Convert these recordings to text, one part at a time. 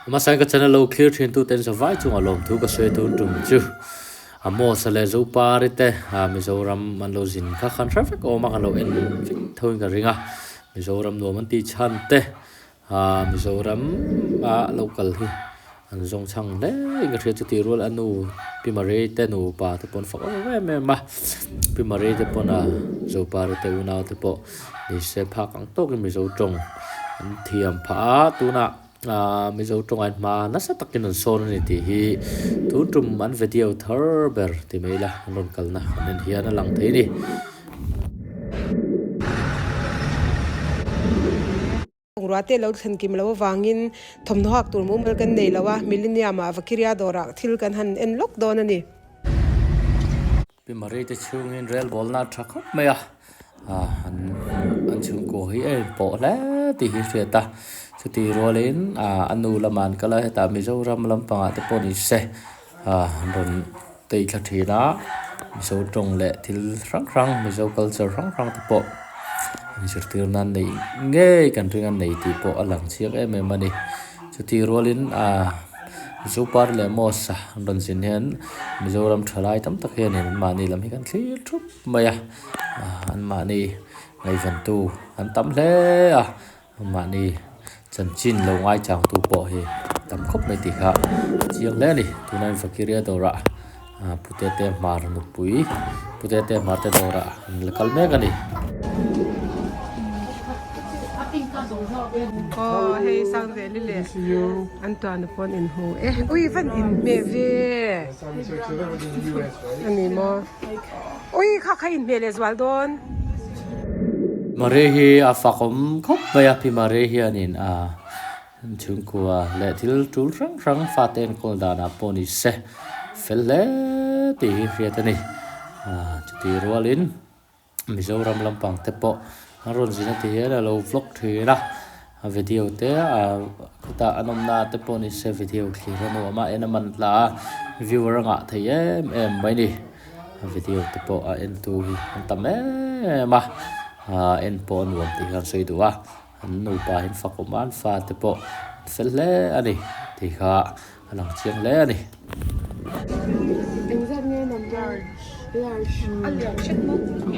Hmasain ka channel lo clear thin tu ten zavai chungah lawmthu ka sawi tun tum chu Amos-a leh Zopari te Mizoram an lo zin kha khan hre vek awm a kan lo en vek tho in ka ring a Mizoram nuam an tih chhan te Mizoram a lo kal hi an zawng chhang hle in ka hria chuti rual a nu Pi Maria te nupa te pawh an fak awm em em a Pi Maria te pawn a Zopari te unau te pawh ni se phak ang tawkin Mizo tawng an thiam phah a tunah Mizo tawng an hma nasa takin an sawn a ni tih hi tun tum an video thar ber ti mai ila an rawn kalna an en hian a lang thei a ni. Bungrua te lo thlen kim lo avangin thawmhnaw hak tur mumal kan nei lo a, Millennium ah Vakiria dawrah thil kan han en lawk dawn a ni. Pi Marie te chhungin rel bawlna a tha khawp mai a, an an chhungkua hi a inpawh hle tih hi hriat a, chutih rualin a nu lamah an kal a, hetah Mizoram lampangah te pawh ni se an rawn tei thla thin a, Mizo tawng leh thil hrang hrang Mizo culture hrang hrang te pawh inzirtir nan nei ngei kan ring a nei tih pawh a lang chiang em em a ni. Chutih rualin Zopar leh Mos-a an rawn zin hian Mizoram thalai tam tak hianin anmahni lam hi kan thlir thup mai a, anmahni ngaihventu an tam hle a. Mahni chanchin lo ngaichangtu pawh hi tam khawp mai tih kha chiang hle a ni. Tunah hian Fakiria dawrah Pute te hmar nupui Pute te hmar te dawrah an la kal mek a ni. Aw hei Sangzeli leh an tuahna pawh an inhmu e. Ui van inhmeh ve a ni maw. Ui kha kha inhmeh leh zual dawn. Mare hi a fakawm khawp mai a, Pi Mare hianin a chhungkua leh thil tul hrang hrang fate enkawl danah pawh ni se fel hle tih hi hriat a ni. Chutih rualin Mizoram lampang te pawh an rawn zin a ti hian a lo vlog thin a, a video te a khawtah an awmna te pawh ni se video thlir a nuam a, en a man hla a, viewer a ngah thei em em mai a ni. A video te pawh a en tu hi an tam em a, ah en pawh a nuam tih kha an sawi duh a, an nupa hi an fak awm a, an fa te pawh an fel hle a ni tih kha a lang chiang hle a ni.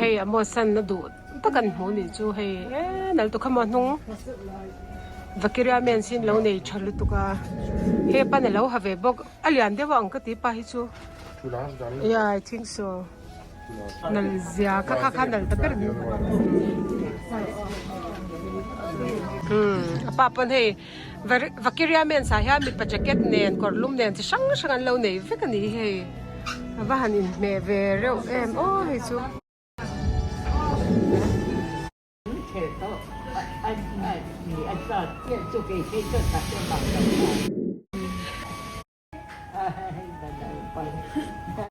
Hei a maw san na duh tak an hmuh nih chu hei e nal tu kha maw hnung Vakiria men sin lo nei tha lutuk a he pan a lo ha ve bawk a lian deuh ang ka ti pa hi chu. Yeah I think so nal zia kha kha kha nal ta ber ni umm a pa pawn hei vakiria men sa hian mipa jacket nen kawr lum nen chi hrang hrang an lo nei vek a ni hei a va han inhmeh ve reuh em aw hei chu.